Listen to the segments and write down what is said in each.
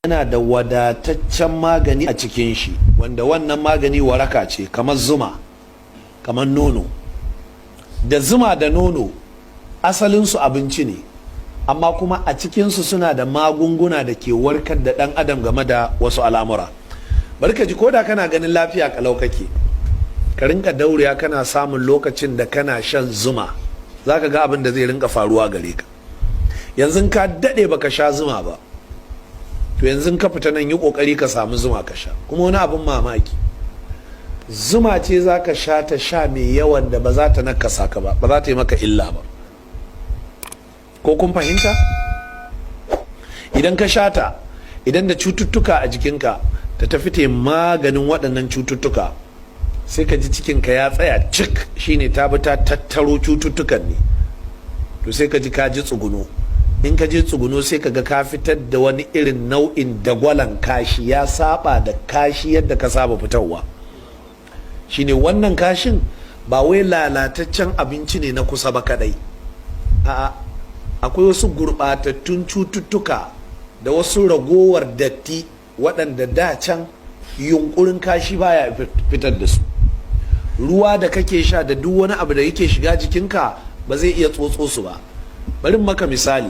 Yana da wadataccen magani a cikin shi, wanda wannan magani waraka ce, kamar zuma, kamar nono. Da zuma da nono asalinsu abinci ne, amma kuma a cikinsu suna da magunguna da ke warkar da ɗan adam game da wasu al'amura. Bari ka ji, ko da kana ganin lafiya kalau kake, ka rinka daurewa kana samun lokacin da kana shan zuma, za ka ga abin da zai rinka faruwa gare ka. Yanzu ka daɗe baka sha zuma ba, to yanzu ka fita nan, yi ƙoƙari ka samu zuma ka sha. Kuma wani abin mamaki, zuma ce za ka sha ta sha mai yawan da ba za ta nakasa ka ba, ba za ta yi maka illa ba. Ko kun fahimta? Idan ka sha ta, idan da cututtuka a jikinka, ta tafi ta maganin waɗannan cututtuka, sai ka ji cikinka ya tsaya cik. Shine ta bi ta tattaro cututtukan ne. To sai ka ji ka ji tsuguno. In ka je tsuguno, sai ka ga ka fitar da wani irin nau'in dagwalan kashi, ya saba da kashi yadda ka saba fitarwa. Shine wannan kashin ba wai lalataccen abinci ne na kusa ba kadai, a'a, akwai wasu gurɓatattun cututtuka da wasu ragowar datti waɗanda da can yunkurin kashi baya fitar da su. Ruwa da kake sha da duk wani abu da yake shiga jikinka ba zai iya tsotso su ba. Bari maka misali: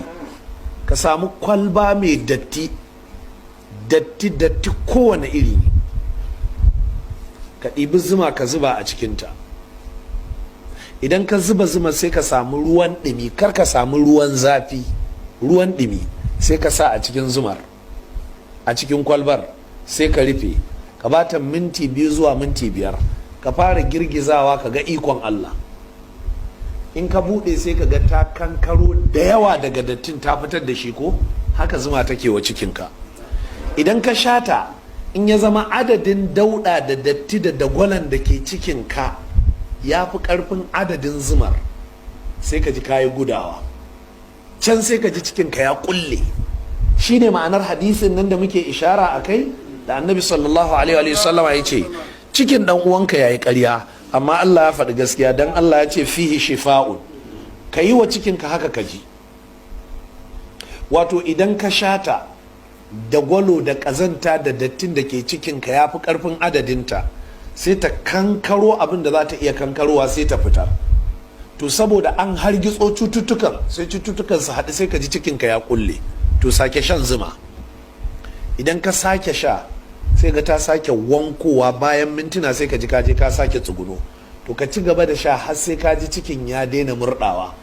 ka samu kwalba mai datti, datti, datti kowane iri ne, ka ɗibi zuma ka zuba a cikinta. Idan ka zuba zuma, sai ka samu ruwan ɗumi, kar ka samu ruwan zafi, ruwan ɗumi, sai ka sa a cikin zumar, a cikin kwalbar, sai ka rufe, ka bata minti 2 zuwa minti 5, ka fara girgizawa, ka ga ikon Allah. In ka buɗe, sai ka ga ta kankaro da yawa daga dattin, ta fitar da shi. Ko haka zuma take wa cikinka. Idan ka shata, in ya zama adadin dauɗa da datti da dagwalan da ke cikinka ya fi ƙarfin adadin zumar, sai ka ji kayi gudawa. Can sai ka ji cikinka ya kulle. Shine ma'anar hadisin nan da muke ishara a kai, da Annabi sallallahu alaihi wa sallama ya ce cikin dan uwanka yayi ƙarya, amma Allah ya faɗi gaskiya, dan Allah ya ce fihi shifa'un. Ka yi wa cikinka haka ka ji. Wato idan ka shata, da gwalo da ƙazanta da dattin da ke cikinka ya fi ƙarfin adadinta, sai ta kankaro abin da za ta iya kankarowa, sai ta fitar. To saboda an hargitso cututtukan, sai cututtukan su haɗu, sai ka ji cikinka ya kulle. To sake shan zuma. Idan ka sake sha, sai ga ta sake wankowa. Bayan mintuna, sai ka ji ka je ka sake tsuguno. To ka ci gaba da sha har sai ka ji cikin ya daina murɗawa.